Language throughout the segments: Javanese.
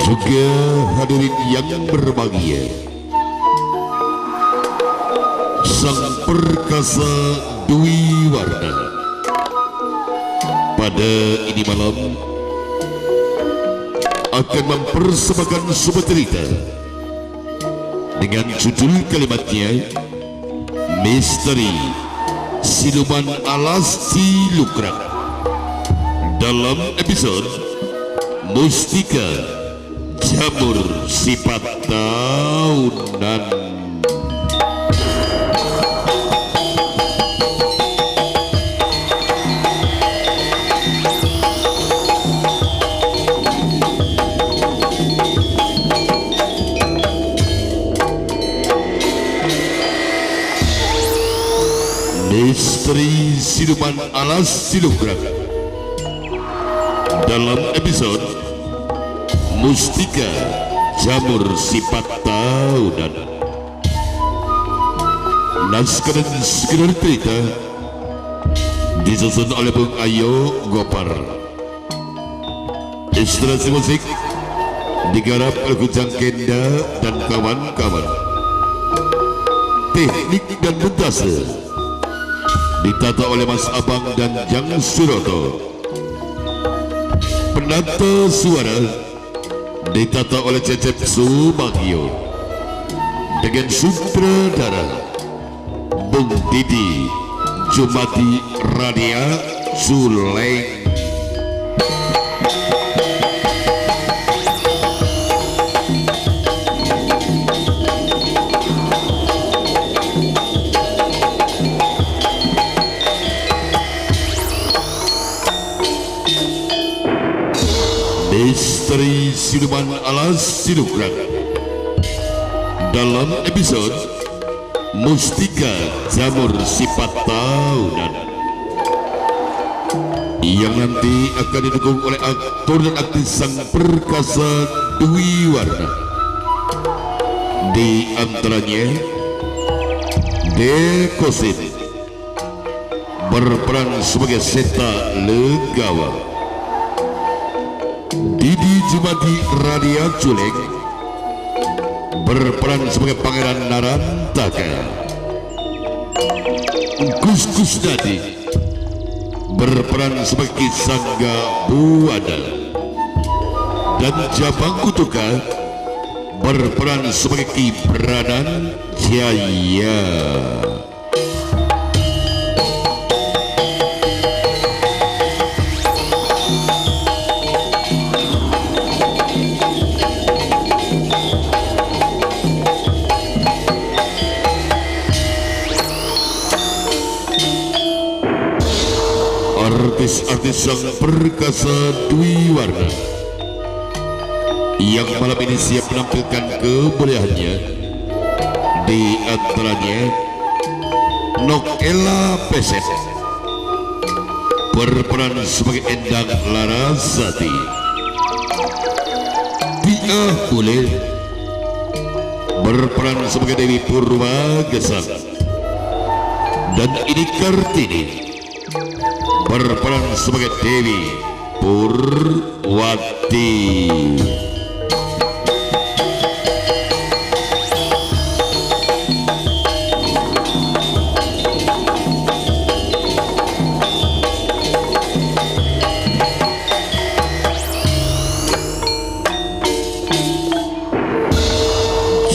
Juga hadirin yang berbahagia, Sang Perkasa Dwi Warna pada ini malam akan mempersembahkan sebuah cerita dengan judul kalimatnya Misteri Siluman Alas Cilukrak dalam episode Mustika Jamur Sifat Tahunan. Misteri Siluman Alas Cilukrak dalam episode Mustika Jamur Sifat Tahunan. Naskah dan skenario cerita disusun oleh Bung Ayo Gopar. Instruksi musik digarap oleh Kujang Kenda dan kawan-kawan. Teknik dan montase ditata oleh Mas Abang dan Jang Suroto. Penata suara ditata oleh Cecep Subagio dengan sutradara Bung Didi Jumadi Radia Zuleng. Misteri Siluman Alas Cilukrak dalam episode Mustika Jamur Sifat Tahunan yang nanti akan didukung oleh aktor dan aktris Sang Perkasa Dwi Warna, di antaranya Dekosin berperan sebagai Seta Legawa, Didi Jumadi Radia Culek berperan sebagai Pangeran Narantaka, Gus Kusnadi berperan sebagai Ki Sangga Buana, dan Jabang Kutuka berperan sebagai Ki Branan Jaya. Artis-artis Sang Perkasa Dwi Warna yang malam ini siap menampilkan kebolehannya, di antaranya Nokela Peset berperan sebagai Endang Larasati, Tia Bule berperan sebagai Dewi Purwa Gesang, dan ini Kartini berperan sebagai Dewi Purwati.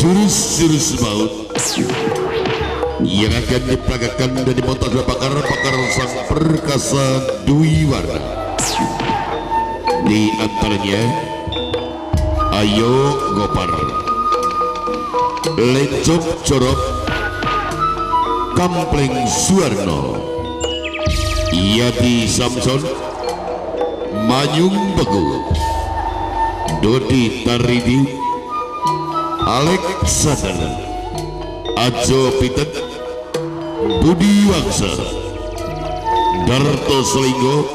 Jurus-jurus maut yang akan diperagakan dan dimontas oleh pakar-pakar Sang Perkasa Dwi Warna, di antaranya Ayo Gopar, Lecop Corok, Kampleng Suwarno, Yati Samson, Manyung Begu, Dodi Taridi, Alexander, Ajo Pitet, Budi Wangsa, Darto Selinggo,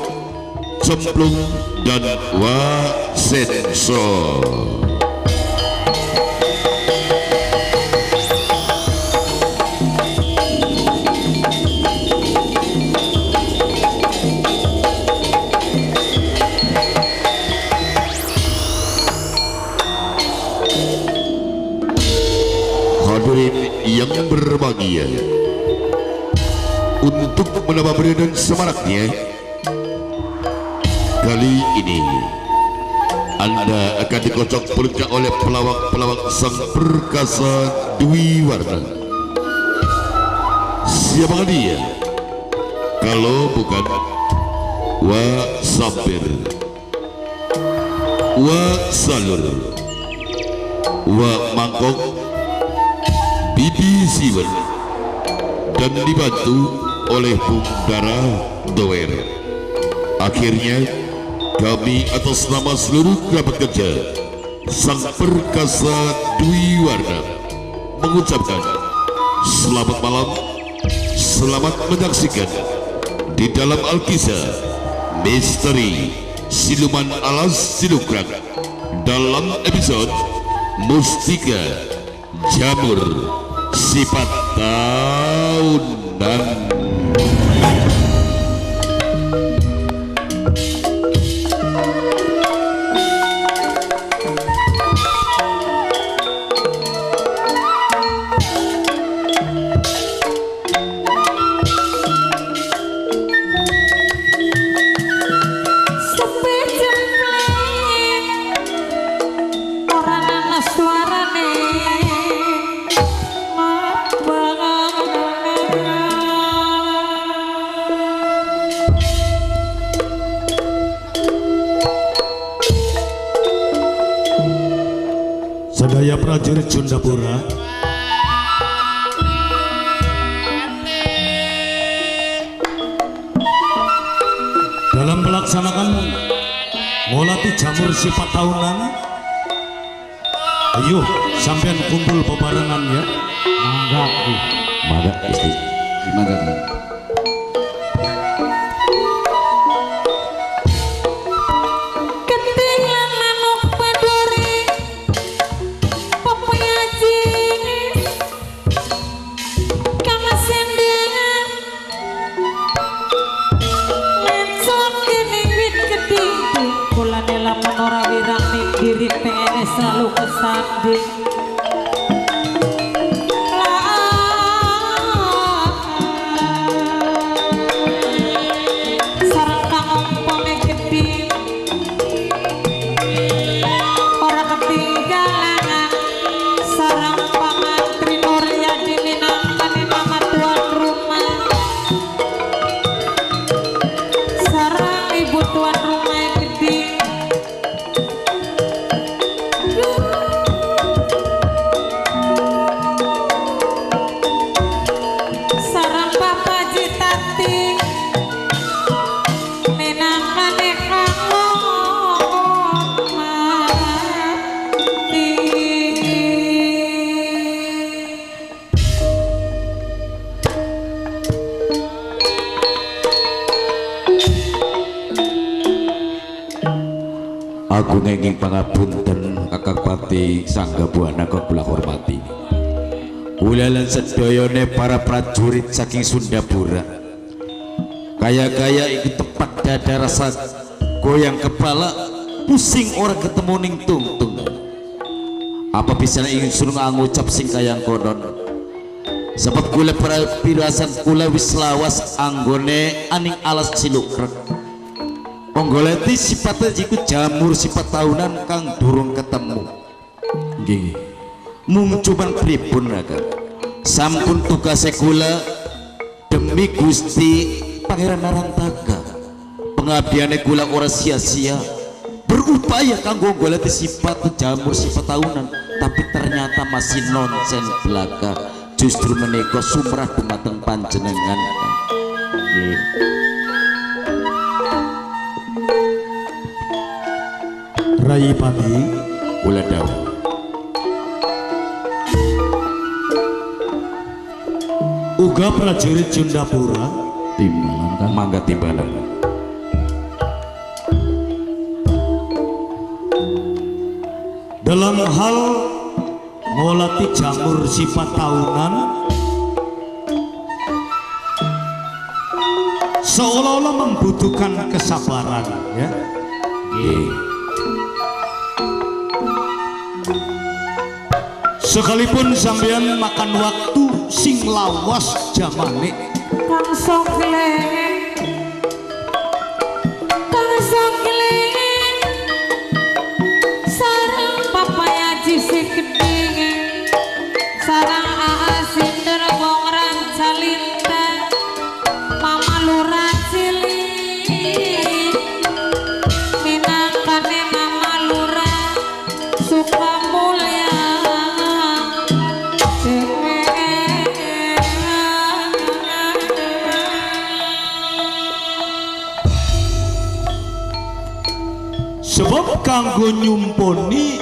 Cemplung, dan Wasenso. Hadirin yang berbahagia, untuk menambah meriah dan semaraknya, kali ini Anda akan dikocok perutnya oleh pelawak-pelawak Sang Perkasa Dwi Warna. Siapa dia? Kalau bukan Wa Sampir, Wa Salur, Wa Mangkok, Bibi Siwen, dan dibantu oleh Bung Dara Doer. Akhirnya kami atas nama seluruh kerabat kerja Sang Perkasa Dwi Warna mengucapkan selamat malam, selamat menyaksikan di dalam Alkisah Misteri Siluman Alas Silukrak dalam episode Mustika Jamur Sifat Tahunan. Sadaya prajurit Sundapura, dalam melaksanakan ngolati jamur sifat tahunan, ayo sampean kumpul bebarengan ya. Mangga, mangga Gusti. Mangga. Selalu kesanding sarang kang ompone gedhi ora ketinggalan sarang pamantri Nuryadi minangkane mama tuan rumah sarang ibu tuan rumah gedhi. Aku ngenging pangapunten Kakang Pati Sangga Buana kang kula hormati. Kula lan sedayane para prajurit saking Sundapura. Kaya-kaya iki tepat dada rasa goyang kepala, pusing ora ketemu ning tungtung. Apa bisa ingsun ngucap sing kayang konon? Sebab kula pirasan kula wis lawas anggone aning alas Cilukrek. Nggoleti sifatnya jiku jamur sifat tahunan kang durung ketemu. Nggih. Mung cuman pripun Kakang? Sampun tugase kula demi Gusti Pangeran Narantaka. Pengabdiane kula ora sia-sia. Berupaya kanggo nggoleti sifat jamur sifat tahunan, tapi ternyata masih nonsen belaka. Justru menika sumrah dumateng panjenengan. Nggih. Rai Pati kula dawuh. Uga prajurit Sundapura timbalan kan mangga timbalan. Dalam hal ngolati jamur sifat tahunan seolah-olah membutuhkan kesabaran ya. Nggih. Sekalipun sampean makan waktu sing lawas jamane. Kang Sokleng, Kang Sokleng, sarang papaya jisik dingin, sarang aa sinder wong rancalinta, mama lurah cilik, minangkane mama lurah suka mulia. Sebab kanggo nyumponi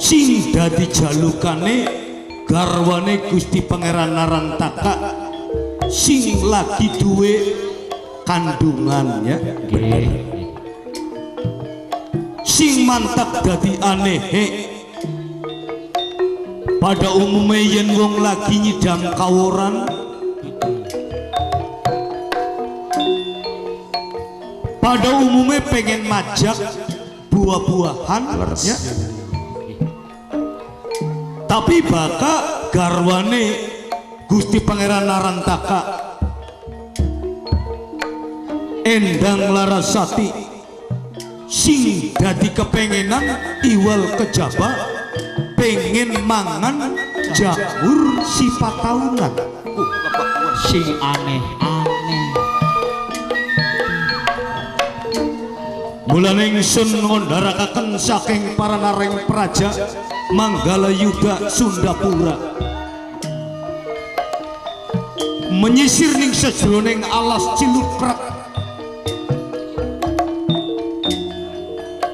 sing dadi jalukane garwane Gusti Pangeran Narantaka sing lagi duwe kandungan ya. Sing mantap dadi anehe pada umume yen wong lagi nyidam kaworan pada umumnya pengen majak buah-buahan ya. Tapi baka garwane Gusti Pangeran Narantaka Endang Larasati sing dadi kepengenan iwal kejaba pengen mangan jamur sifat tahunan sing aneh-aneh. Mulane ingsun ngandharakaken saking para nareng praja Manggala Yuda Sundapura menyisir ning sejroning alas Cilukrak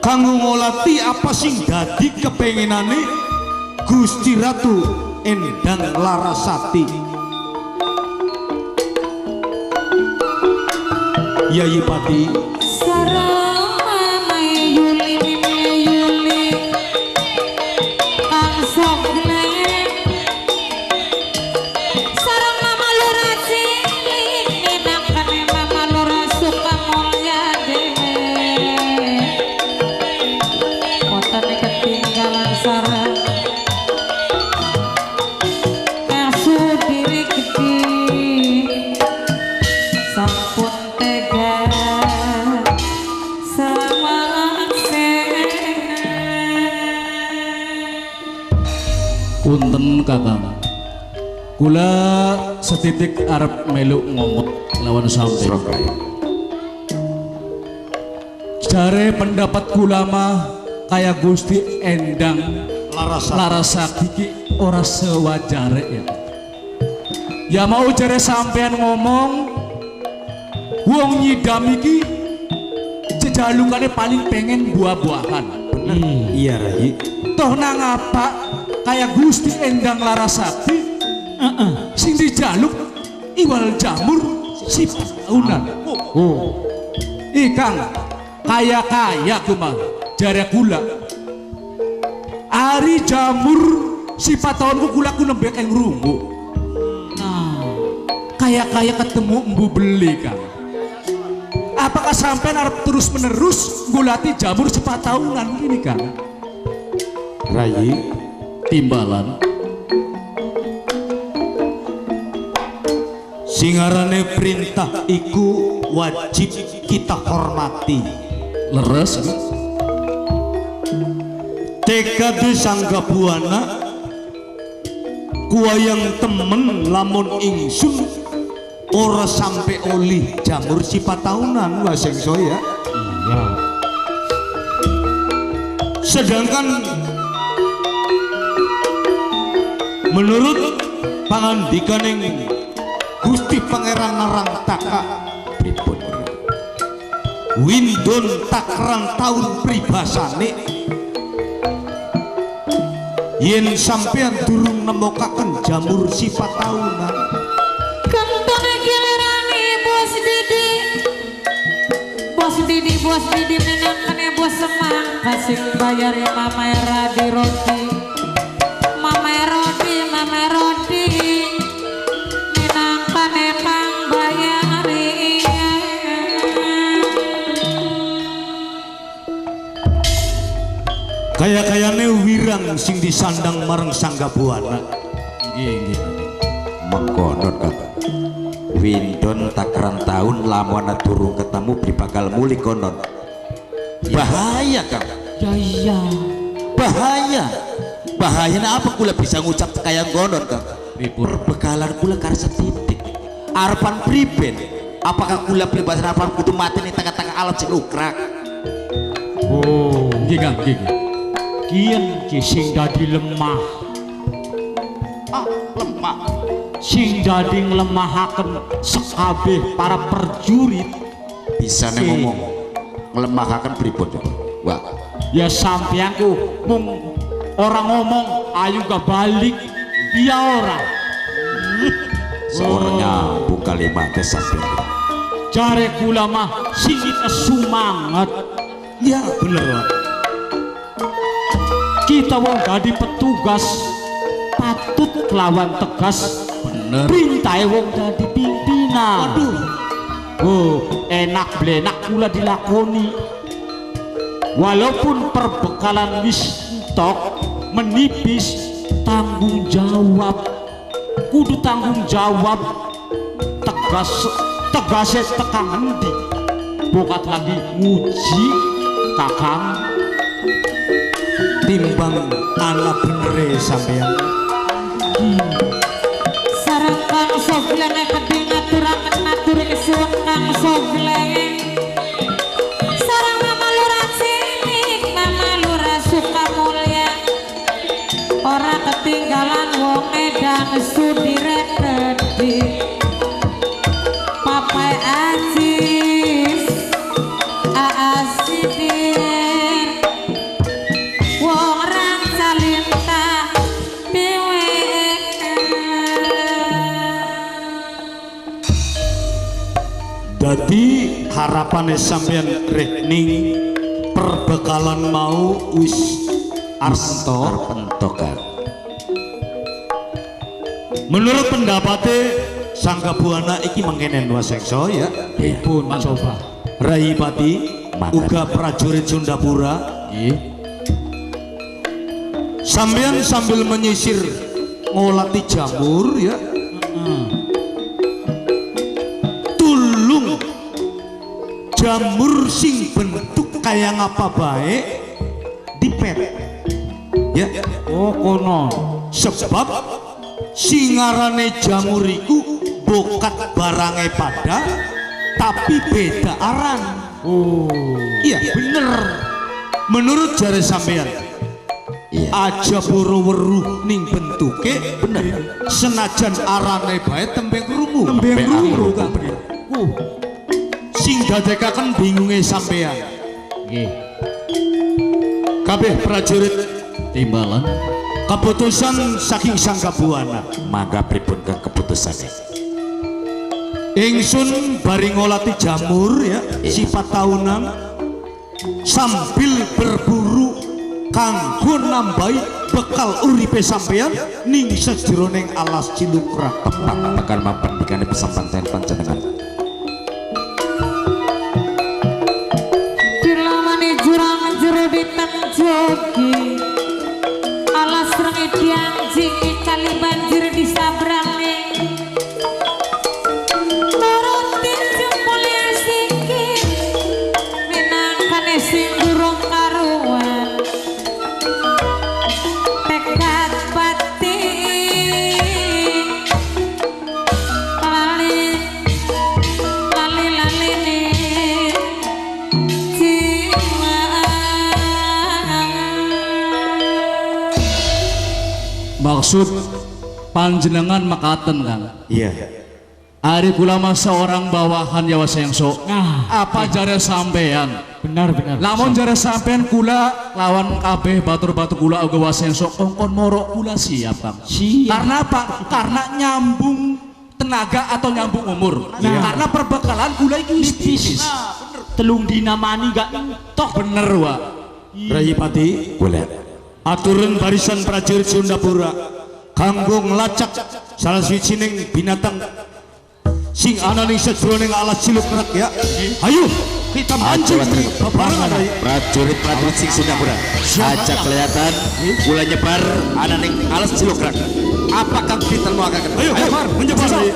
kanggo ngolati apa sing dadi kepengenane Gusti Ratu Endang Larasati. Yayi Pati Punten kakang, kula setitik arep meluk ngomong lawan sampeyan. Jare pendapat kula mah kaya Gusti Endang Larasati ki ora sewajare ya. Ya mau jare sampean ngomong wong nyidam iki jejalukane paling pengen buah-buahan. Bener. Iya Rai. Toh nang apa kaya Gusti Endang Larasati sing dijaluk iwal jamur sifat tahunan. Ikang kaya-kaya kumah jare kula ari jamur sifat tahunku kula ku nembe keng rungu. Kaya-kaya ketemu embu beli kang. Apakah sampean arep terus menerus ngulati jamur sifat tahunan gini kang? Rai timbalan singarane perintah iku wajib kita hormati. Leres tekad sangga buana kuayang temen lamun ingsun ora sampe olih jamur sifat tahunan wasengso ya. Iya. Sedangkan menurut pangandikaning Gusti Pangeran Narantaka pripun windon takran taun pribasane yen sampean durung nemokaken jamur sifat tahunan. Kentone gilirane Bos Didi, Bos Didi, Bos Didi minangkane bos semangka sing bayar Mama Radi roti. Mama Rodi, Mama Rodi minangkane kang bayari. Kaya-kayane wirang sing disandang marang Sangga Buana. Nggih, nggih. Mengkonon Kang. Windon takaran tahun lamun durung ketemu beli bakal mulih konon. Bahaya Kang. Ya iya. Bahaya. Bahayanya apa kula bisa ngucap kaya konon Kang? Pripun? Perbekalan kula kar setitik. Arepan priben? Apakah kula pribasan arepan kudu mati ning tengah-tengah alam sing ukrak? Oh, Nggih Kang, nggih. nggih. kiyen ki sing dadi lemah. Ah, lemah. Sing dadi nglemahaken sekabeh para prajurit. Bisa Si. ngomong nglemahaken pripun coba? Wah, Ya sampeyan ku mung ora ngomong ayo gak balik. Iya ora. seorang nyambung kalimatnya sampeyan. Jare kula mah sing sumanget. Ya bener Wak. Kita wong dadi petugas patut kelawan tegas. Bener. Perintahe wong dadi pimpinan. Aduh. Oh, enak blenak kula dilakoni. Walaupun perbekalan wis entok menipis, tanggung jawab kudu tanggung jawab tegas tegase tekan endi bokat lagi nguji kakang Timbang ana benere sampeyan. Sareng Kang Sogleng kedhe ngaturaken matur suwun Kang Sogleng. Sareng Mama Lurah Cilik, Mama Lurah Sukamulya. Ora ketinggalan wong edan sudire kedhi. Papai Aziz, Aa Sidir. Wong rangsa lintah dhewe. Dadi harapane sampeyan rekning perbekalan mau wis arep entok. Arep entok Kang. Menurut pendapate Sangga Buana iki mengkenen wasekso ya. Iya. Pun coba. Rai Pati Mangga. uga prajurit Sundapura. Nggih. Sampeyan sambil menyisir ngolati jamur ya. Tulung jamur sing bentuk kaya ngapa bae dipet. Ya, Oh kono. sebab singarane jamur iku bokat barange pada tapi beda aran. Oh. Iya, bener. Menurut jare sampean, Iya. aja boro weruh ning bentuke Bener. senajan arane bae tembe krungu. Tembe krungu, Kang. bener. Sing dadekaken bingunge sampean. Nggih. Kabeh prajurit Timbalan. keputusan saking Sangga Buana. Mangga pripun Kang keputusane? Ingsun bari ngolati jamur ya, sifat tahunan sambil berburu kanggo nambahi bekal uripe sampean ning sejroning alas Cilukra. Tepat tekan mapendikane pesampanten panjenengan. Dilamani jurang jero ditenjoki. Alas rengi dianjingi kali banjir disabrangi. Nuruti jempole sikit minangkane sing durung karuan. Tekad pati lali lali lali ni jiwa. Maksud panjenengan makaten Kang. Iya. Ari kula mah seorang bawahan ya wasengso. Nah, Apa jare sampean? benar benar. Lamun jare sampean kula lawan kabeh batur-batur kula uga wasengso kongkon moro kula siap Kang. Siap. Karena apa? Karena nyambung tenaga atau nyambung umur. Nah. Karena perbekalan kula iki wis tipis. Telung dina mani gak entok. Bener wa. Rai Pati, Kula. aturan barisan prajurit Sundapura kanggo nglacak salah sijining binatang sing ana ning sajroning alas Cilukrek ya. Ayo. Kita mancing bebarengan. Prajurit-prajurit sing Sunda-Pura. Aja kelihatan mulai nyebar ana ning alas Cilograng. Apa kang ditemuaken? Ayo, ayo, menyebar. Ayo.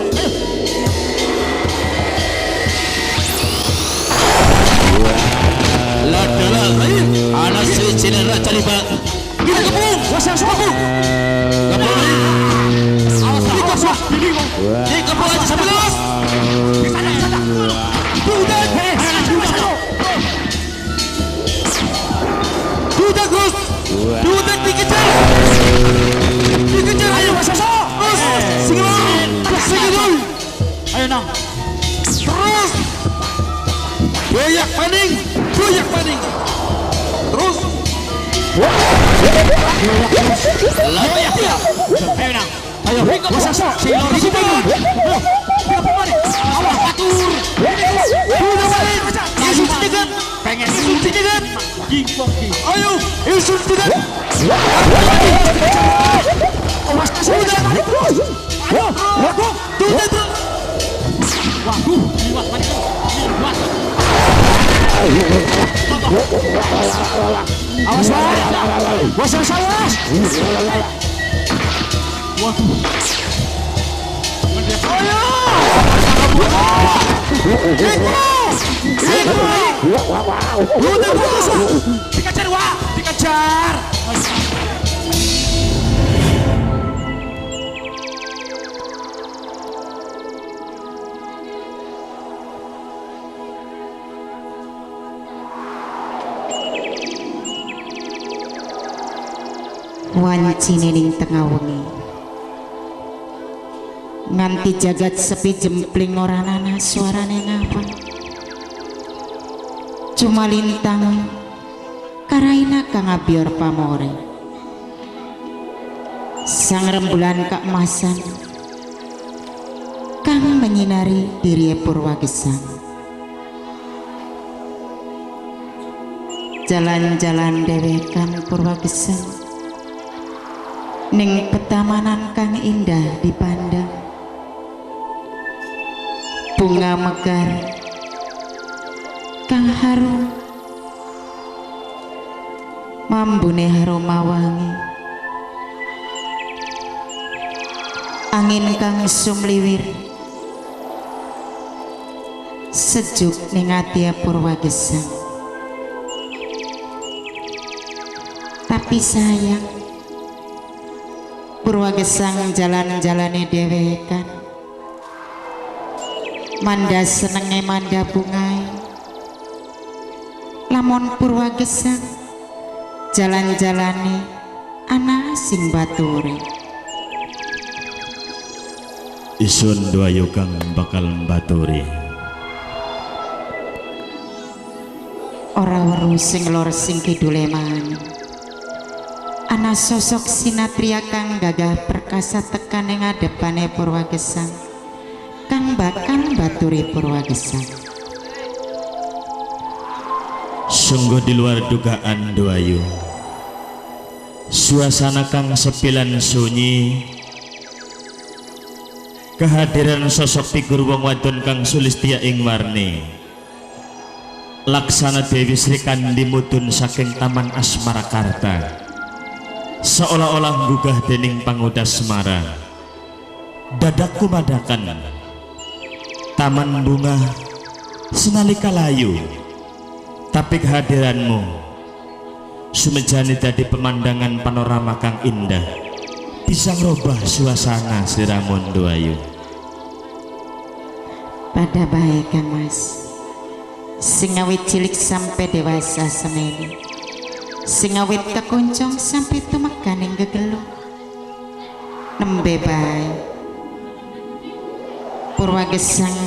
Ladala, ana suwijine raja liba. Kita kepung, kepung. Kepung. Dikepung aja sampai los. Di sana, di sana. Duda, Gus. Duda dikejar. Dikejar, ayo Mas Soso. Terus, sing sing. Ayo nang. Terus. Goyak paning, goyak paning. Terus. Layak. Ayo nang. Ayo, Mas Soso. Sing awas atur. Isun tiga. Pengen Isun tiga. Ayo, isun tiga. Awas sudah. Ayo, waduh, waduh, liwat liwat. Awas, awas, awas, awas. Waduh. Ayo. Dikejar, wah, dikejar. Wancine ning tengah wengi nganti jagat sepi jempling ora ana suarane ngapa, cuma lintang karaina kang abior pamore sang rembulan keemasan kang menyinari diri Purwagesang. Jalan-jalan dewekan Purwagesang ning petamanan kang indah dipandang, bunga mekar kang harum mambune aroma wangi, angin kang sumliwir sejuk ning ati Purwagesang. Tapi sayang Purwagesang jalan-jalane dhewekan, manda senenge manda bungae. Lamun Purwagesang jalan-jalane ana sing bature. Isun duayu kang bakal mbaturi. Ora weruh sing lor sing kidule maneh. Ana sosok sinatria kang gagah perkasa tekan ing ngadepane Purwagesang kang bakal mbaturi Purwagesang. Sungguh di luar dugaan duayu. Suasana kang sepi lan sunyi, kehadiran sosok figur wong wadon kang sulistia ing warni laksana Dewi Sri Kandi mudhun saking Taman Asmarakarta, seolah-olah gugah dening pangoda Semara. Dadaku madakan taman bunga senalika layu, tapi kehadiranmu sumejani dadi pemandangan panorama kang indah, bisa ngrubah suasana sliramu duayu. Pada bae Kang Mas, sing awit cilik sampai dewasa semene, sing awit kekuncung sampai tumekan ing gegelung, nembe bae Purwagesang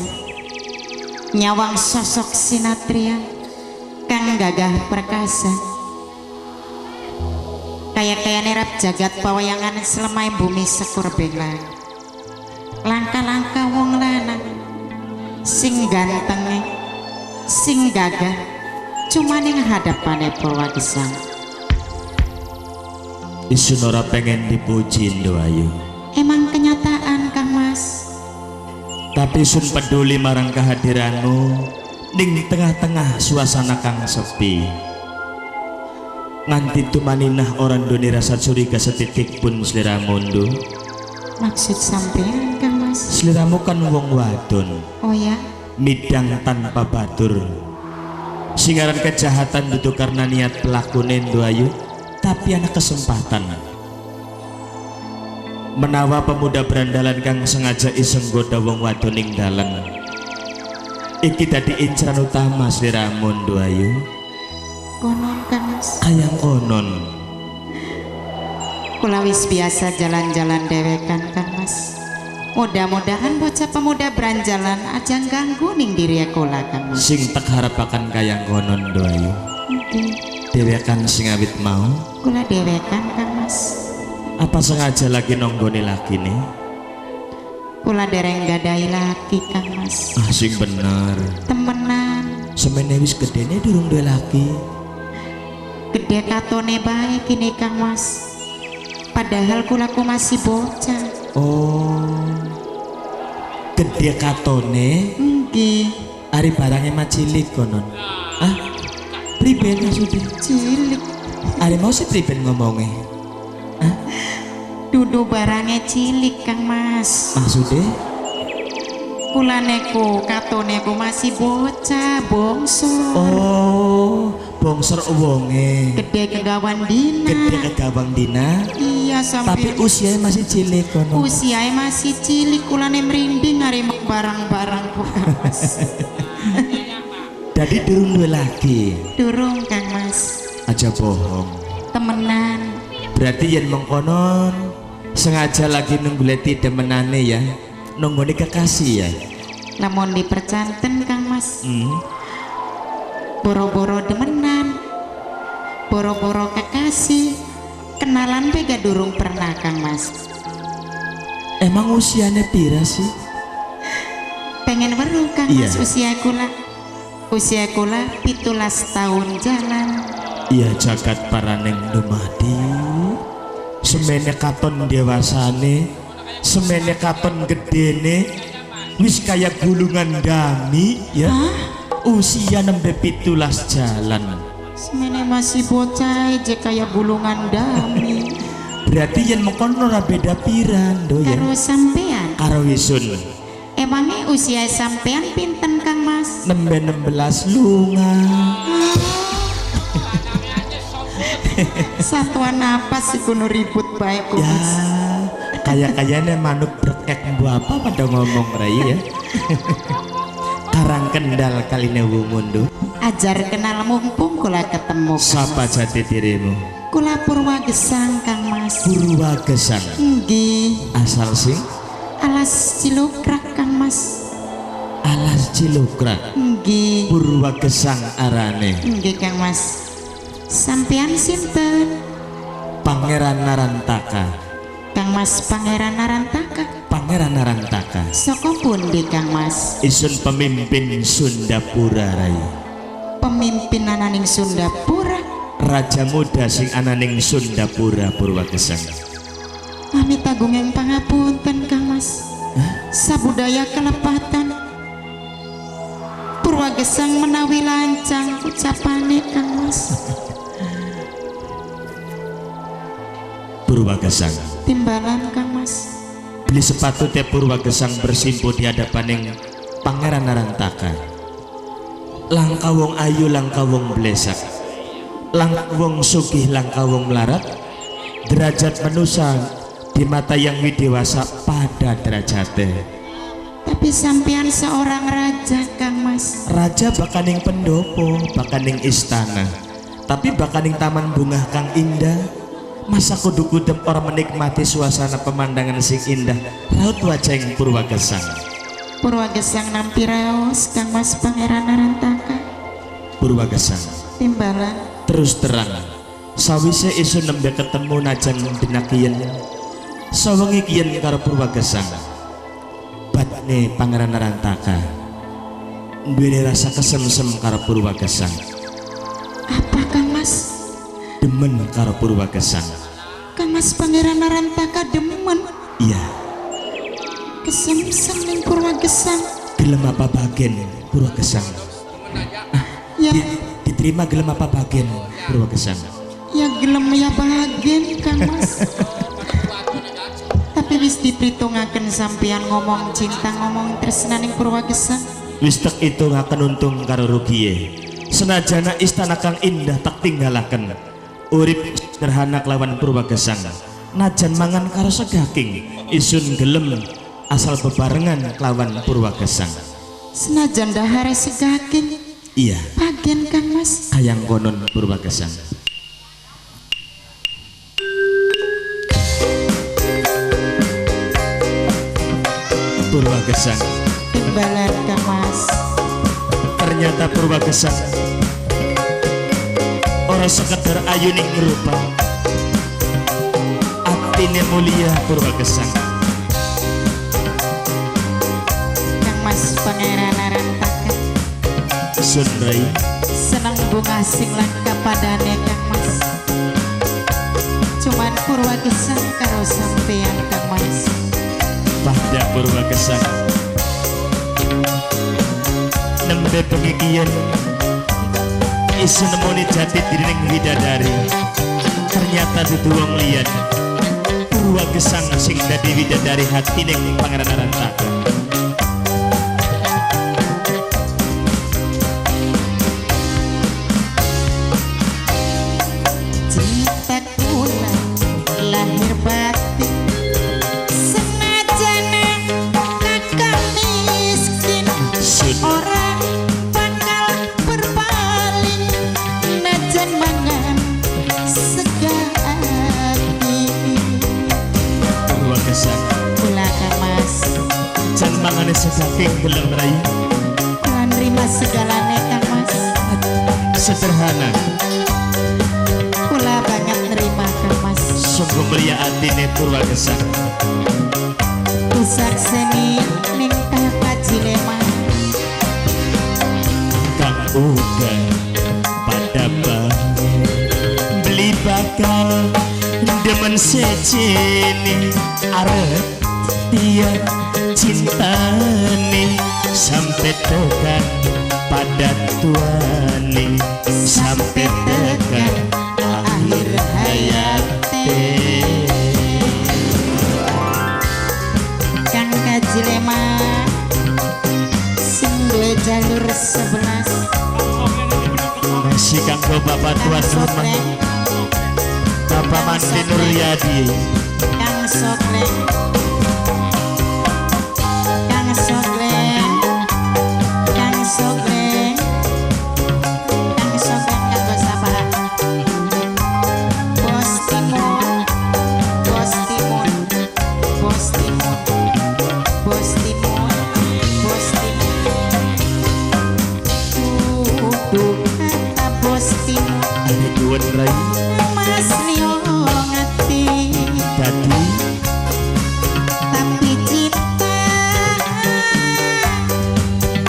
nyawang sosok sinatria kang gagah perkasa, kaya-kayane rap jagat pawayangan selemai bumi sekur benglang. Langka-langka wong lanang sing gantenge sing gagah cuma ning hadapane Purwagesang. Isun ora pengen dipuji Nduayu. Emang kenyataan Kang Mas. Tapi sun peduli marang kehadiranmu Ning tengah-tengah suasana kang sepi. Nganti tumaninah ora nduweni rasa curiga setitik pun sliramu ndu. Maksud sampean Kang Mas? Sliramu kan wong wadon. Oh ya. Midang tanpa batur. Singaran kejahatan dudu karena niat pelakune ndu ayu, tapi ana kesempatan. Menawa pemuda berandalan kang sengaja iseng goda wong wadon ning dalan. Iki dadi inceran utama sliramu ndu ayu. Konon Kang Mas. Kayang konon. Kula wis biasa jalan-jalan dewekan Kang Mas. Mudah-mudahan bocah pemuda beranjalan aja ganggu ning diri kula Kang Mas. Sing tak harapakan kayang konon ndu ayu. Nggih. Dewekan sing awit mau. Kula dewekan Kang Mas. Apa sengaja lagi nonggone laki nih? Kula dereng gadai laki Kang Mas. Ah sing bener. Temenan. Semene wis gedene durung duwe laki. Gede katone bae kini Kang Mas. Padahal kula ku masih bocah. Oh. Gede katone? Nggih. Ari barange mah cilik konon. Ah. Priben maksudnya? Cilik. Ari mau sih priben ngomongnya? Hah? Dudu barangnya cilik Kang Mas. Maksudnya? Kulaneku katoneku masih bocah bongsor. Oh, bongsor wonge. Gede kegawan dina. Gede kegawang dina. Iya sampai. Tapi usianya masih cilik kono. Usianya masih cilik, kulane merinding ngari barang-barang ku Kang Mas. Jadi durung duwe lagi. Durung Kang Mas. Aja bohong. Temenan. Berarti yen mengkonon sengaja lagi nungguleti demenane ya, nunggone kekasih ya. Lamun dipercanten Kang Mas. Boro-boro demenan, boro-boro kekasih, kenalan bega durung pernah Kang Mas. Emang usianya pira sih? Pengen weruh Kang iya. Mas usia kula. Usia kula 17 tahun jalan. Iya jagat paraning dumadi. Semene katon dewasane, semene katon gedene, wis kaya gulungan dami ya. Hah? Usia nembe 17 jalan. Semene masih bocah aja kaya gulungan dami. Berarti yen mengkono ora beda piran do ya. Karo sampean. Karo wisun. Emangnya usia sampean pinten Kang Mas? Nembe 16 lunga. Satuan apa sih kuno ribut baik ya, kayak-kayaknya manuk berkek bu apa pada ngomong rai ya. Karang Kendal kaline wumundu. Ajar kenal mumpung kula ketemu. Sapa jati dirimu? Kula Purwa Gesang Kang Mas. Purwa Gesang. Nggih. Asal sing? Alas Cilukrak Kang Mas. Alas Cilukrak. Nggih. Purwa Gesang arane. Nggih Kang Mas. Sampean sinten? Pangeran Narantaka. Kang Mas Pangeran Narantaka. Pangeran Narantaka. Saka pundi Kang Mas? Isun pemimpin Sundapura rai. Pemimpin ananing Sundapura. Raja muda sing ananing Sundapura Purwa Gesang. Amit agunging pangapunten Kang Mas. Hah? Sabudaya kelepatan. Purwa Gesang menawi lancang ucapane Kang Mas. Purwa Gesang. Timbalan Kang Mas. Beli sepatu tiap Purwa Gesang bersimpuh di hadapan Pangeran Narantaka. Langka wong ayu, langka wong blesak, langka wong sugih, langka wong melarat. Derajat manusia di mata yang widewasa pada derajate. Tapi sampean seorang raja Kang Mas. Raja bakaning pendopo, bakaning istana, tapi bakaning taman bunga kang indah. Masa kudu kudem orang menikmati suasana pemandangan sing indah. Raut wajah yang Purwa Gesang. Purwa Gesang nampi raos Kang Mas Pangeran Narantaka. Purwa Gesang. Timbalan. Terus terang, sawise isun nembe ketemu najan dina kiyen. Sawengi kiyen karo Purwa Gesang. Batne Pangeran Narantaka duweni rasa kesemsem karo Purwa Gesang. Apa Kang Mas? Demen karo Purwa Gesang. Kang Mas Pangeran Narantaka demen? Iya. Kesemsem ning Purwa Gesang. Gelem apa bagen Purwa Gesang? Ya. Diterima gelem apa bagian Purwagesang? Ya gelem ya bagian Kang Mas. Tapi wis dipritungaken sampeyan ngomong cinta ngomong tresnaning Purwagesang. Wis tek itungaken untung karo rugiye. Senajana istana kang indah tak tinggalaken. Urip sederhana kelawan Purwagesang. Najan mangan karo segaking isun gelem asal bebarengan kelawan Purwagesang. Senajan dahare segaking. Iya. Bagian Kang Mas. Kayang konon Purwagesang. Purwagesang. Timbalan Kang Mas. Ternyata Purwagesang ora sekedar ayuning rupa. Atine mulia Purwagesang. Kang Mas Pangeran Arantaka. Sun rai. Seneng bunga sing langka padane Kang Mas. Cuman Purwagesang karo sampeyan Kang Mas. Pada Purwagesang nembe pengikian isun nemoni jati dirining widadari. Ternyata dudu wong liyan Purwagesang sing dadi widadari hatining Pangeran Arantaka. Cinta kula lahir batin senajana kakang miskin ora bakal berpaling najan mangan segati. Purwagesang kula Kang Mas jan mangane segaking gelem rai. Kula nrima segalane Kang Mas. Sederhana kula banget nerima Kang Mas. Sungguh mulia atine Purwagesang. Disakseni ning Kajileman. Kang uga pada beli bakal demen sejene arep dia cintane sampai tekan pada tuane sampai tekan akhir hayate. Kang Kajileman sing duwe jalur 11. Masih kanggo bapak tuan rumah Bapak Mandi Nuryadi. Kang Sokleng, Kang Sokleng, Kang Sokleng, Kang Sokleng kanggo sapa? Bos Timun, Bos Timun, Bos Timun, Bos Timun, Bos Timun. Kudu kata Bos Timun. Ada duet rai. Mas Lio ngati. Dadi tapi cinta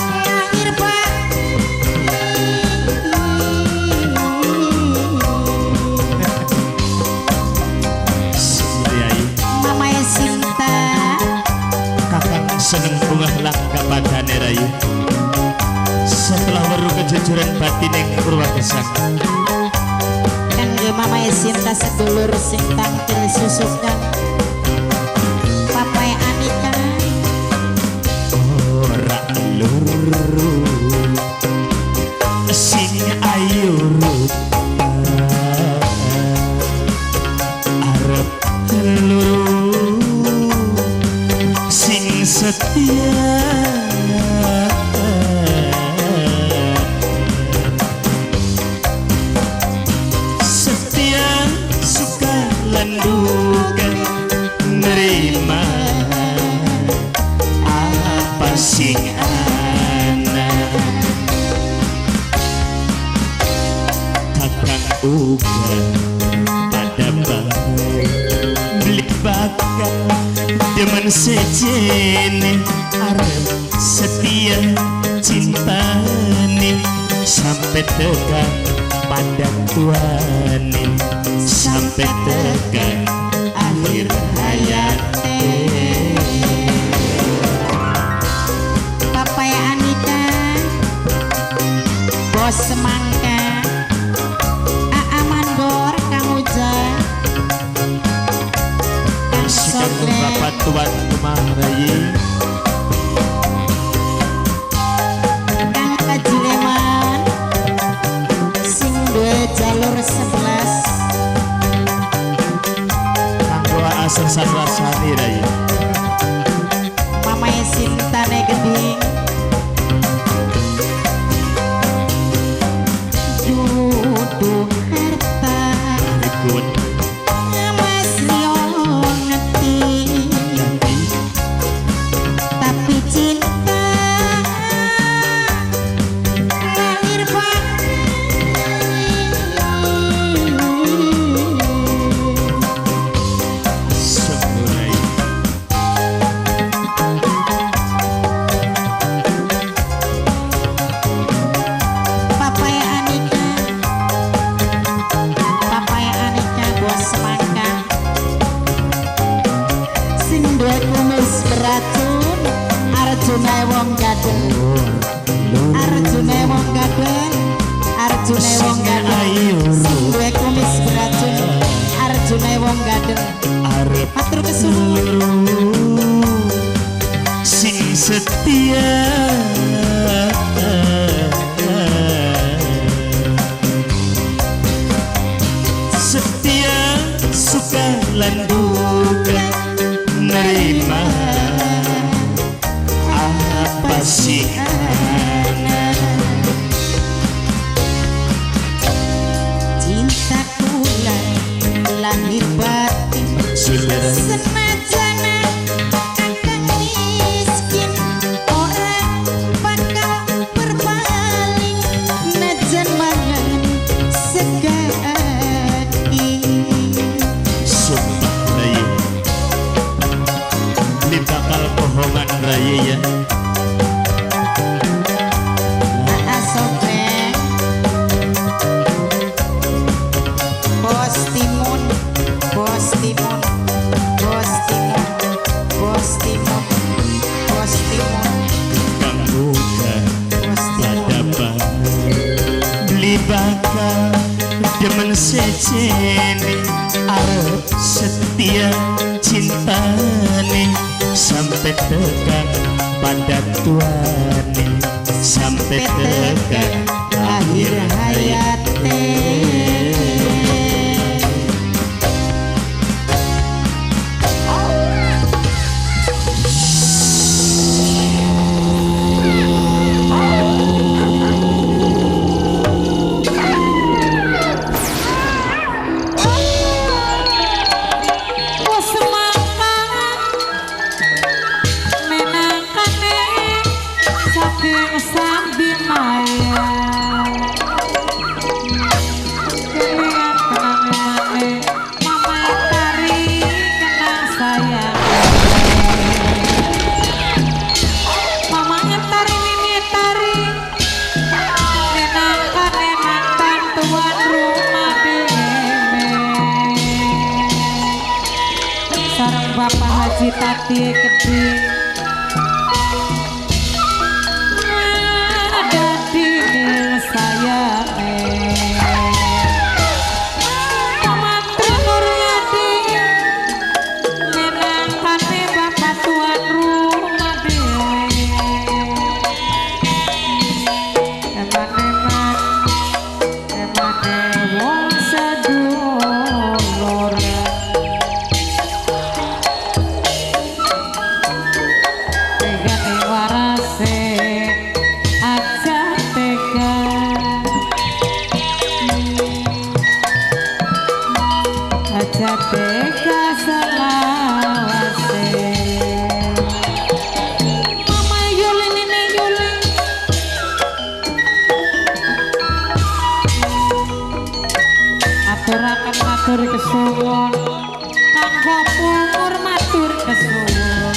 lahir batin. Sumriyai Mamae Sinta kakang seneng bunga langka padane rai. Setelah weruh kejujuran batining Purwagesang. Kangge Mamae Sinta sedulur sing tangkil susukan Papae Anika. Ora luru sing ayu rupa arep luru sing setia. Setia suka lan duka nerima apa sing ana. Kakang uga pada bae beli bakal demen sejene arep setia cintane sampai tekan pada tuane sampai tekan akhir hayate. Papae Anika Bos semangat. 11. Kanggo asal rasane rai. Mamae Sintane Geding. Dudu harta Rikun Mas Rio ngerti, tapi cinta lahir batin. Sungguh Papaya Anika, Papaya Anika bos semangka, sing duwe kumis beracun, Arjuna wong gadel, Arjuna wong gadel, Arjuna wong gadel, sing duwe kumis beracun, Arjuna wong gadel. Arep Matur kesuwun. Sing setia setia suka lan duka nerima apa sih ana. Cinta kula lahir batin, senajan kakang miskin ora bakal berpaling, najan mangan segaki. Sumpah rai ini bakal bohongan rai ya. Asobreng Bos Timun, Bos Timun, Bos Timun, Bos Timun, Bos Timun, Kang buka Bos Timun. pada beli bakal demen sejene arep setia cintane sampai tekan pada tuane sampai tekan Akhir akhir hayate. Wes semangka menangkane saking sambi maya. Kelingan kenangane mamae tari kenang sayang. Mamanya tari mimi tari menangkane mantan tuan rumah dhewe. Sareng Bapak Haji Tati Keding ada di sayange. Mantri Nuryadi menangkane Bapak tuan rumah dhewe. Eman-eman emane wong sedulur. Tegane warase aja tega. Aja tega selawase. Mama Yuli Nini Yuli. Aturaken matur kesuwun kanggo pumur matur kesuwun.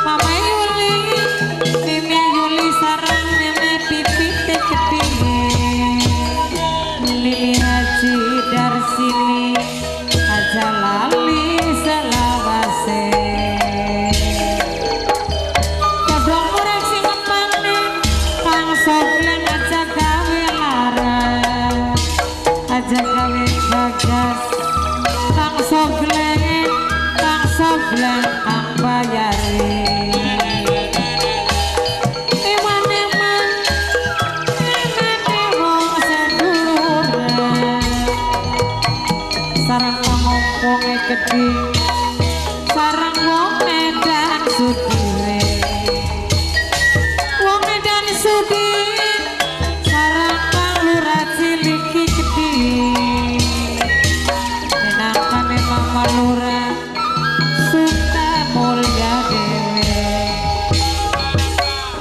Mama Yuli, Mimi Yuli sareng Mimi pipite gedhe. Lili Haji Darsini aja lali selawase. Kodhong murek sing ngembangane kang sogleng aja gawe lara, aja gawe gagas. Kang sogleng, kang sogleng kang bayare. Eman-eman, emane wong sedulur. Sarang ngomponge gedhe sarang wong edan sudire wong edan sudire sarang kang lurah cilik gedhe minangkane mama lurah suka mulya dhewe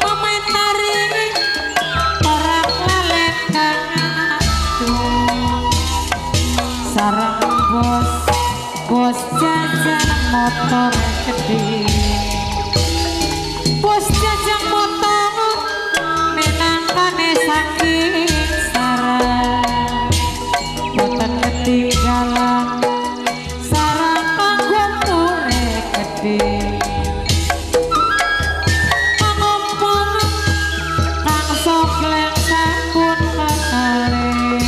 mamae tari ora lalen kang aduh sarang bos bos jajan motor gede bos jajan motor minangkane saking sarang boten ketinggalan sarang kanggo pure gede pangompong kang sokleng sampun kakale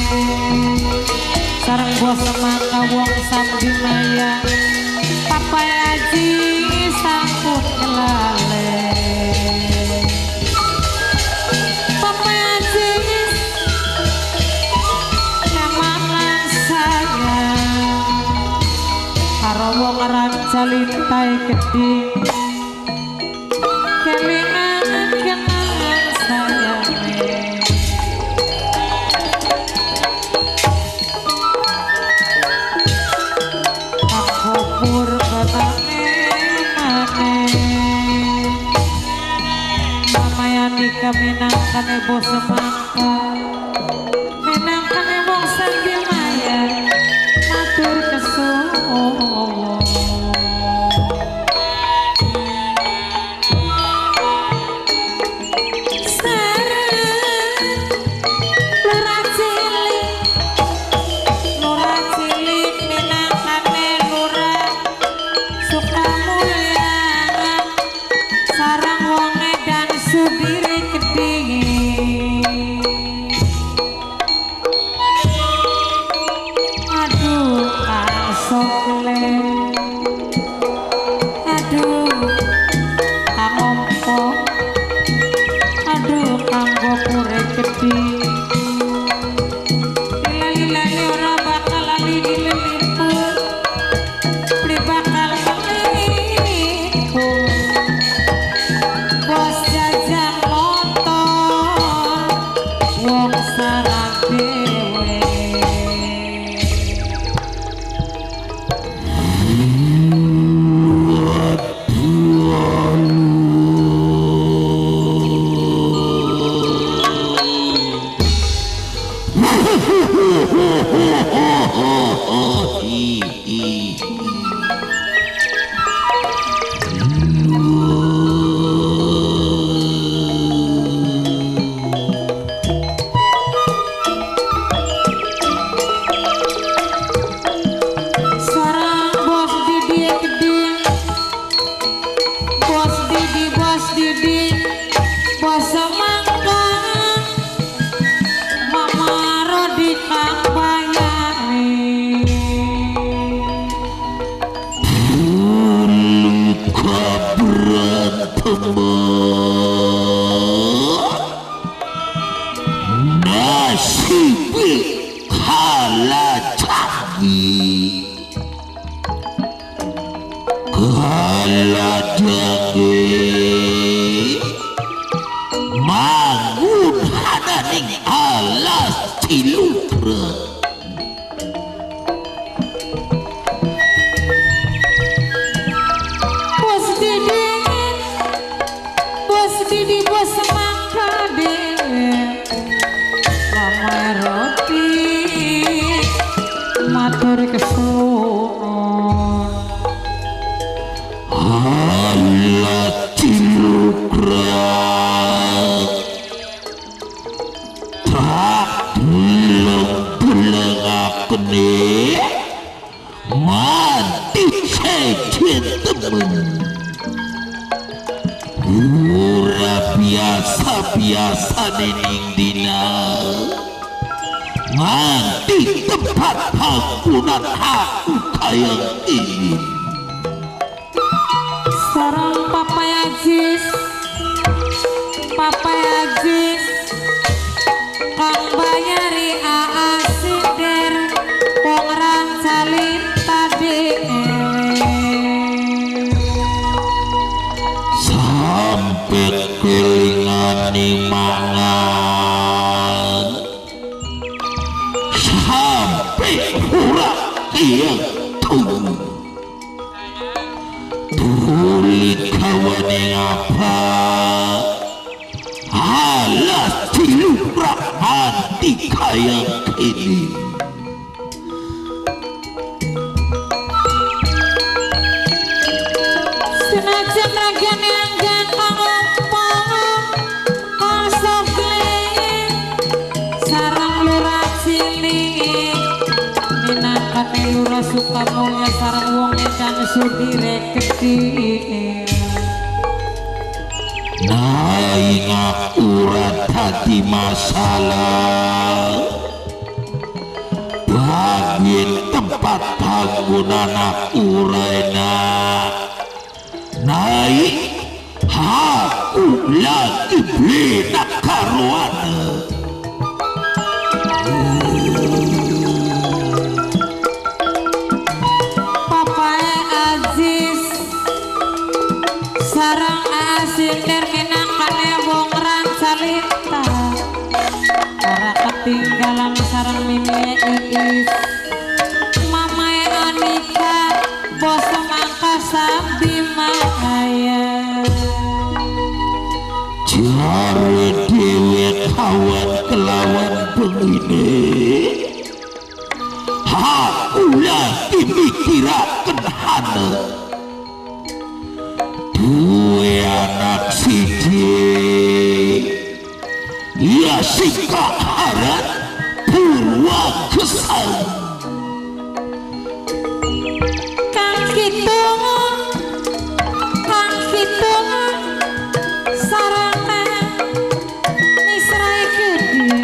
sarang bos semangka wong sambi maya papai aji sampun kelale papai aji namanan sayang karo wong rancalintai gedhe kelingan kenangan sayange. Kupur ketane mane mamayani kaminangkane bos semangka minangkane wong sandi maya matur kesuwun. Lurah cilik minangkane lurah Sukamulya sarang wong edan sudire gedhe aduh kang sokle aduh kang ompo aduh kang gopure gedhe lali-lali ora bakal lali dileliput beli bakal keliput bos jajan motor wong sarang dhewe. Sarang bos Didi gede bos Didi bos Didi bos semangka mama Rodi kang bayare Nasib kalajagi kalajagi mangun hananing alas Cilukra. Bos Didi bos Didi bos semangka dhewe mama roti matur kesuwun. Alas Cilukra tak beleng-belengakene mati sejen temen ora biasa-biasa ning dina nganti tempat panggonan aku kaya ini. Sarang Papai Aziz Papai Aziz kang bayari aa sinder wong rancalin. Sampai ora kaya tung. Tuli kawane apa? Alas dilumrak mati kaya kini. Senajan ragane anggan pangompong kosokle sarang lurah cilik minangkane lurah Sukamulya sarang wong ingkang sudire gedhi. Naing aku ora dadi masalah. Bagian tempat panggonan aku ora enak. Naik aku lagi beli karuan. Papae Aziz sarang Asindir minangkane wong rancalita ora ketinggalan sarang mimi Iis mamae Anika bos mangka sabdi maya. Jare dhewe kawan kelawan bengine aku lagi mikiraken hane duwe anak siji ya sika harat purwa kesal. Kang Kitung sarang Misra gedhe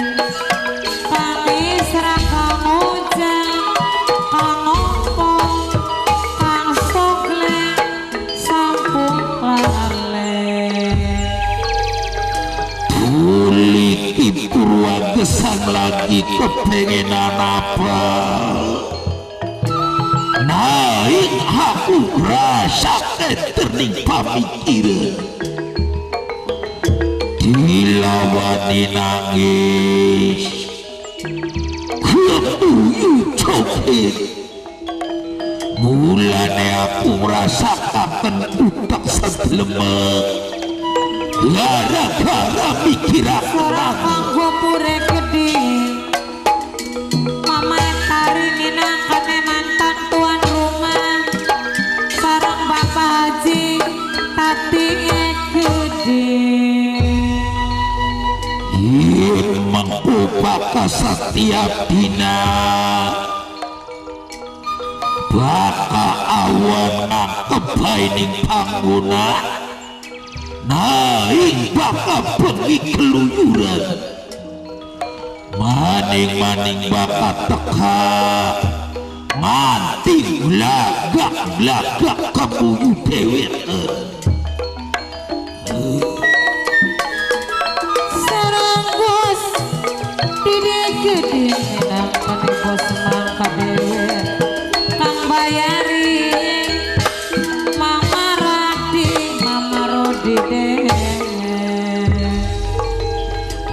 Kang Misra kang Ujang kang Ompong kang Sokle sampun lalen. Tuli Ki Purwa Gesang lagi kepengenan apa? Naik aku rasake terning pamikiran dilawani nangis kebuyu joget. Mulane aku ngrasakaken utek sedlemek gara-gara mikiraken Ora kanggo pure gedhe mamae tari minangkane mantan tuan rumah sareng Bapak Haji tati gedhe. Yen mengko bakal setiap dina bakal awan nangkep ning panggonan naing bakal bengi keluyuran maning-maning bakal teka nganti glagak-glagak kebuyu dheweke. Sarang bos dide gedhe minangkane bos mangka dhewe kang bayari Mama Radi Mama Rodi dhewe.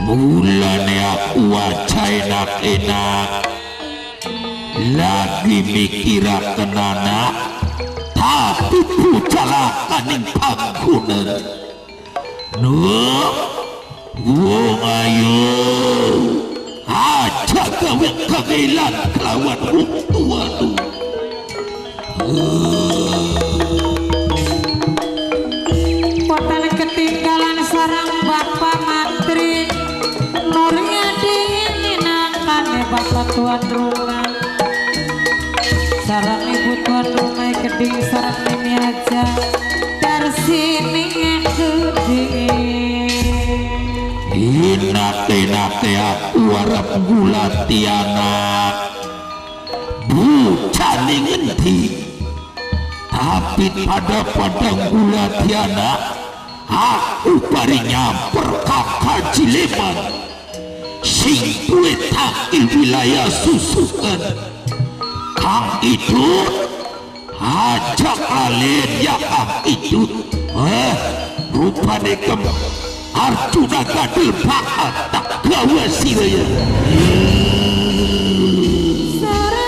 Mulane aku aja enak-enak lagi mikiraken anak tapi bocalakan ning panggonan. Nuk wong ayu aja gawe kangelan kelawan wong tuanu. Boten ketinggalan sarang Bapak Mantri Nuryadi minangkane Bapak tuan rumah sarang ibu tuan rumah geding sarang mimi aja darsini gedhe. Inate-nate aku arep ngulati anak bocah ngendi tapi pada-pada ngulati anak aku bari nyamper kakak Cileman sing duwe takil wilayah Susukan. Kang itu ajak alen ya kang itu rupane kem Arjuna gadel bakat tak gawe siraya. Sarang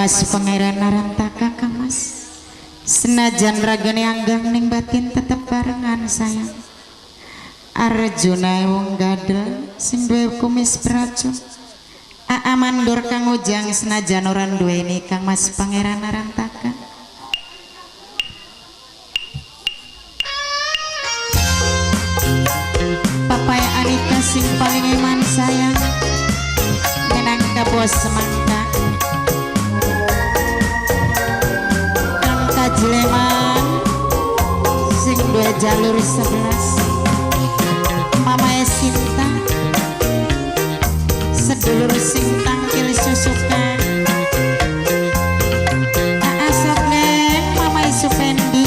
Mas Pangeran Narantaka Kang Mas. Senajan ragane anggang ning batin tetep barengan sayang. Arjuna wong gadel sing duwe kumis beracun. Aa mandor Kang Ujang senajan ora duweni Kang Mas Pangeran Narantaka. Papaya Anita sing paling iman sayang. Minangka bos semangka. Kang Kajileman sing duwe jalur 11. Mamae Sinta sedulur sing tangkil susukan. Aa Sokneng Mamae Supendi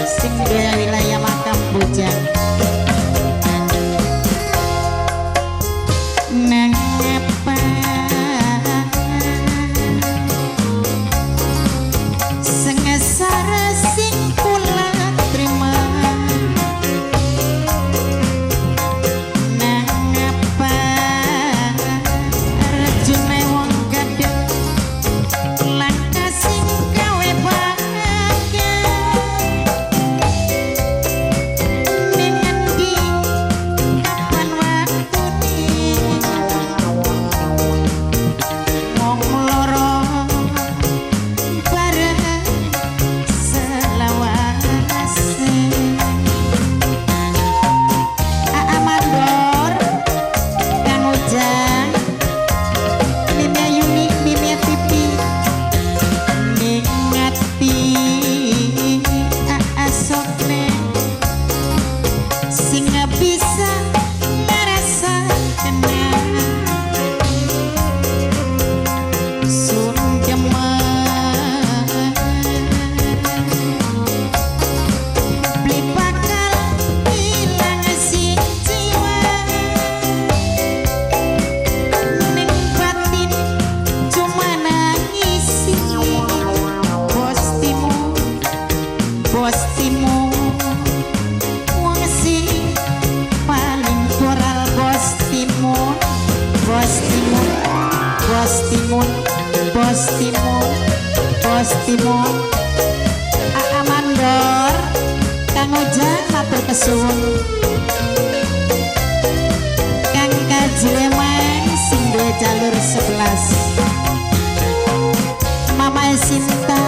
sing duwe wilayah makam Bujang. Nang apa sengesara sing kula trima. Nang apa Arjuna wong gadel langka sing gawe bahagia. Ning endi kapan waktune wong loro bareng selawase. Aa Mandor Kang Ujang Mimi Yuni Mimi Pipi ning ati Aa Sokne sing bisa ngrasa kenal. Sun demen beli bakal ilang sing jiwa. Ning batin cuma nangisi bos timu, bos timu wong sing paling koral bos timun, bos timun, bos timun, bos timun, bos timun. Aa Mandor Kang Ujang matur kesuwun. Kang Kajileman sing duwe jalur 11. Mamae Sinta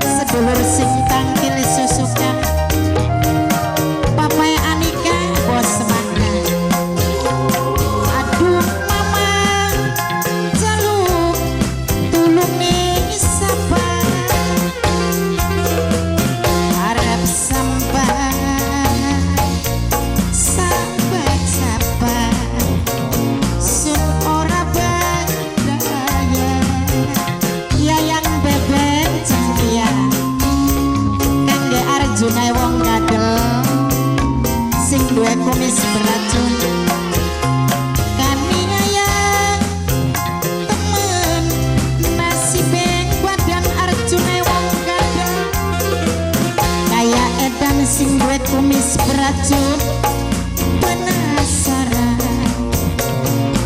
sedulur sing tangkil susukan. Papae Anika bos semangka. Aduh mama jaluk tulung ning sabar. Arep sampai sabar sabar sun ora berdaya. Yayang bebek cengkia kangge Arjuna wong gadel sing duwe kumis beracun. Kaniaya temen nasibe badan Arjuna wong gadel kaya edan sing duwe kumis beracun. Penasaran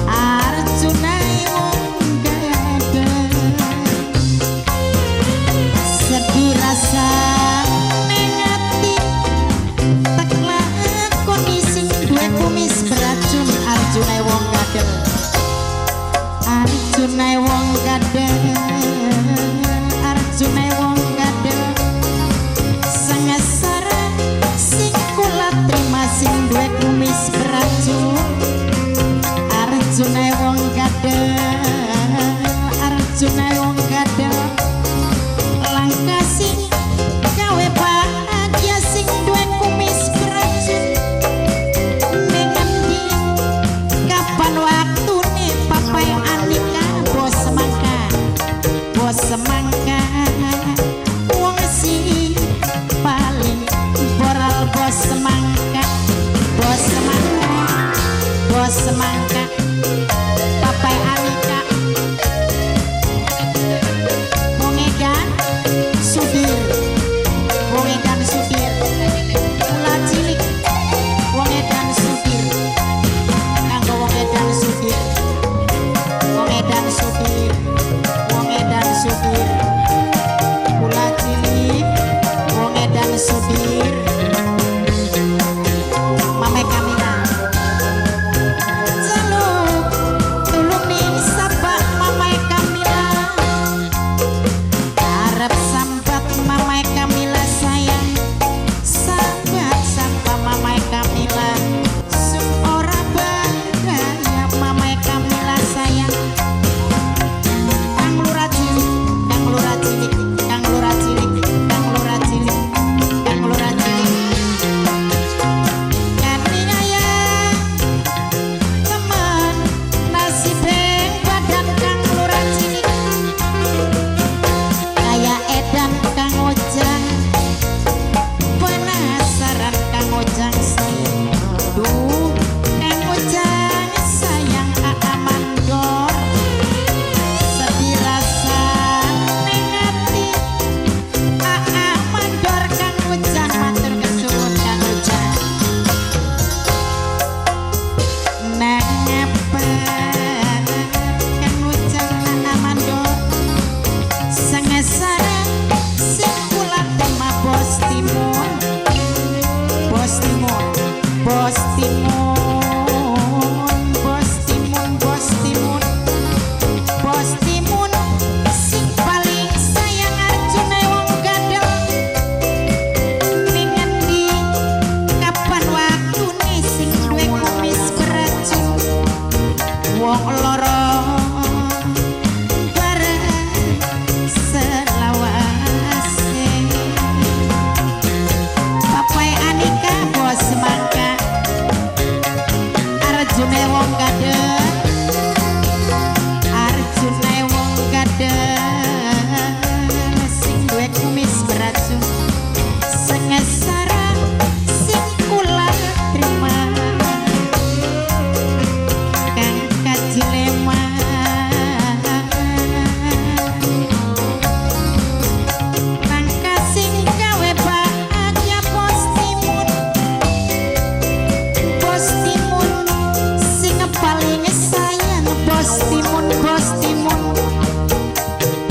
Arjuna wong gadel sedih rasa ning ati tek lakoni sing duwe kumis beracun. Arjuna wong gadel, Arjuna wong gadel, Arjuna wong gadel sengesara sing kula trima sing duwe kumis beracun. Arjuna wong gadel, Arjuna wong gadel langka sing gawe bahagia sing duwe kumis beracun. Ning endi kapan waktune papae Anika bos semangka, bos semangka wong sing paling boral bos semangka, bos semangka, bos semangka papae Anika. Wong edan supir, wong edan supir kula cilik wong edan supir kanggo wong edan supir, wong edan supir.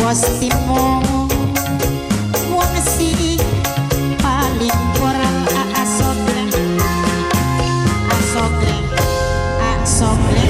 Bos Timo wong sing paling ora asogleng asogleng asogleng.